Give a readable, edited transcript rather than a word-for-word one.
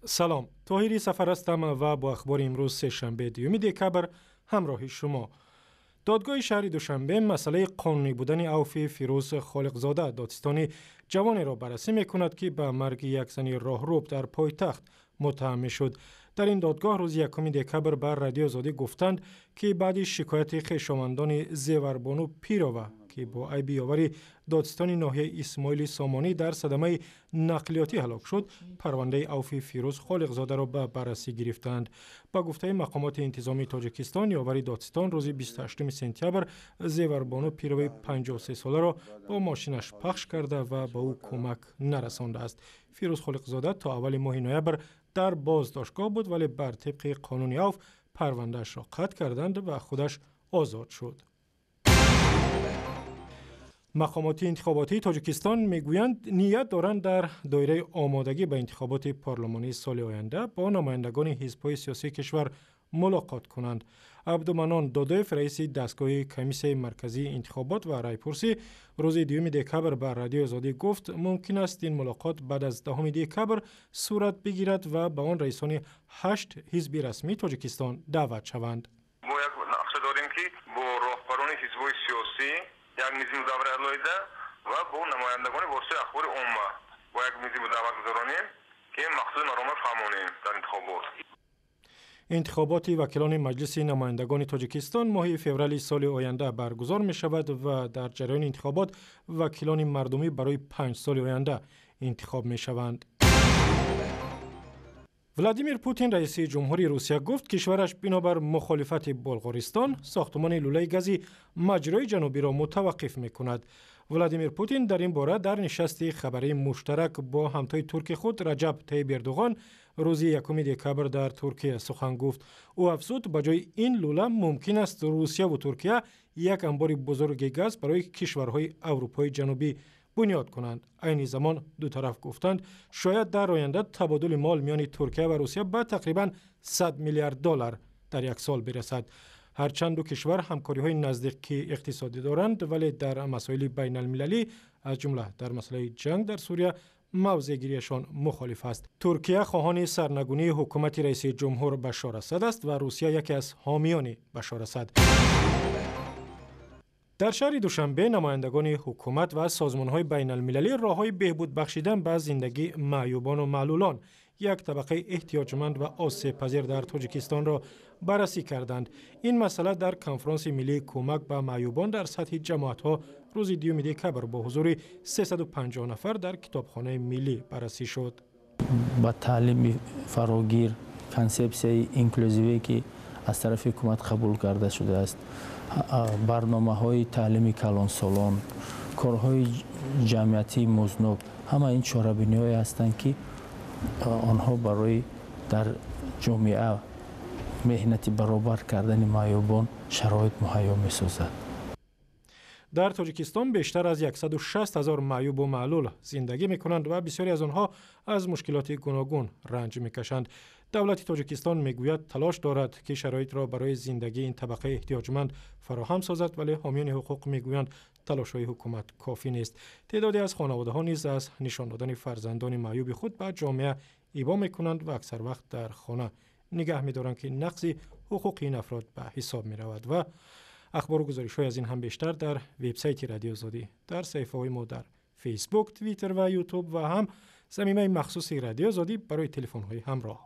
Салом, Тоҳири Сафар ҳастам ва бо ахбори имрӯз, сешанбе, 2 декабр, ҳамроҳи шумо. Додгоҳи шаҳри Душанбе масъалаи қонунӣ будани авфи Фирӯз Холиқзода, додситони ҷавонеро баррасӣ мекунад, ки ба марги як зани роҳрӯб дар пойтахт муттаҳам мешуд. Дар ин додгоҳ рӯзи 1 декабр ба Радиои Озодӣ гуфтанд, ки баъди шикояти хешовандони Зеварбону Пирова, ки бо айби ёвари додситони ноҳияи Исмоили Сомонӣ дар садамаи нақлиётӣ ҳалок шуд, парвандаи авфи Фирӯз Холиқзодаро ба баррасӣ гирифтаанд. Ба гуфтаи мақомоти интизомии Тоҷикистон, ёвари додситон рӯзи 28 сентябр Зеварбону Пироваи 53 соларо бо мошинаш пахш карда ва ба ӯ кӯмак нарасондааст. Фирӯз Холиқзода то аввали моҳи ноябр дар боздоштгоҳ буд, вале бар тибқи қонуни авф парвандаашро қатъ карданд ва худаш озод шуд. Мақомоти интихоботии Тоҷикистон мегӯянд, ният доранд дар доираи омодагӣ ба интихоботи парлумонии соли оянда бо намояндагони ҳизбҳои сиёсии кишвар мулоқот кунанд. Абдуманон Додоев, раиси дастгоҳи Комиссияи марказии интихобот ва райпурсӣ, рӯзи 2 декабр ба Радиои Озодӣ гуфт, мумкин аст ин мулоқот баъд аз 10 декабр сурат бигирад ва ба он раисони ҳашт ҳизби расмии Тоҷикистон даъват шаванд. Мо як нақша дорем, ки бо роҳбарони ҳизбҳои сиёсӣ як мизи мудаввари алоҳида ва бо намояндагони воситаи ахбори омма бо як мизи мудаввар гузаронем, ки мақсуди марома фаҳмонем дар интихобот. Интихоботи вакилони Маҷлиси намояндагони Тоҷикистон моҳи феврали соли оянда баргузор мешавад ва дар ҷараёни интихобот вакилони мардумӣ барои 5 соли оянда интихоб мешаванд. Владимир Путин, раиси ҷумҳури Русия, гуфт, кишвараш бинобар мухолифати Болғористон сохтумони лӯлаи гази маҷрои ҷанубиро мутаваққиф мекунад. Владимир Путин дар ин бора дар нишасти хабарии муштарак бо ҳамтои турки худ Раҷаб Таиб Эрдуғон рӯзи 1 декабр дар Туркия сухан гуфт. Ӯ афзуд, ба ҷои ин лӯла мумкин аст Русияву Туркия як амбори бузурги газ барои кишварҳои Аврупои Ҷанубӣ бунёд кунанд. Айни замон ду тараф гуфтанд, шояд дар оянда табодули мол миёни Туркия ва Русия ба тақрибан 100 миллиард доллар дар як сол бирасад. Ҳарчанд ду кишвар ҳамкориҳои наздики иқтисодӣ доранд, вале дар масоили байналмилалӣ, аз ҷумла дар масъалаи ҷанг дар Сурия, мавзеъгириашон мухолиф аст. Туркия хоҳони сарнагунии ҳукумати раиси ҷумҳур Башор Асад аст ва Русия яке аз ҳомиёни Башор Асад. Дар шаҳри Душанбе намояндагони ҳукумат ва созмонҳои байналмилалӣ роҳҳои беҳбуд бахшидан ба зиндагии маъюбону маълулон, як табақаи эҳтиёҷманд ва осебпазир дар Тоҷикистонро баррасӣ карданд. Ин масъала дар конфронси миллии кӯмак ба маъюбон дар сатҳи ҷамоатҳо рӯзи 2 декабр бо ҳузури 350 нафар дар Китобхонаи миллӣ баррасӣ шуд. Ба таълими фарогир, консепсияи инклюзиве, ки аз тарафи ҳукумат қабул карда шудааст, барномаҳои таълими калонсолон, корҳои ҷамъиятии музнок, ҳама ин чорабиниҳое ҳастанд, ки онҳо барои дар ҷомеа меҳнати баробар кардани маъюбон шароит муҳайё месозад. Дар Тоҷикистон бештар аз 160 ҳазор маъюбу маълул зиндагӣ мекунанд ва бисёре аз онҳо аз мушкилоти гуногун ранҷ мекашанд. Давлати Тоҷикистон мегӯяд, талош дорад, ки шароитро барои зиндагии ин табақаи эҳтиёҷманд фароҳам созад, вале ҳомиёни ҳуқуқ мегӯянд, талошҳои ҳукумат кофӣ нест. Теъдоде аз хонаводаҳо низ аз нишон додани фарзандони маъюби худ ба ҷомеа ибо мекунанд ва аксар вақт дар хона нигаҳ медоранд, ки нақзи ҳуқуқи ин афрод ба ҳисоб меравад. Ва ахбору гузоришҳои аз ин ҳам бештар дар вебсайти Радиои Озодӣ, дар саҳифаҳои мо дар Фейсбук, Твиттер ва Ютуб ва ҳам замимаи махсуси Радиои Озодӣ барои телефонҳои ҳамроҳ.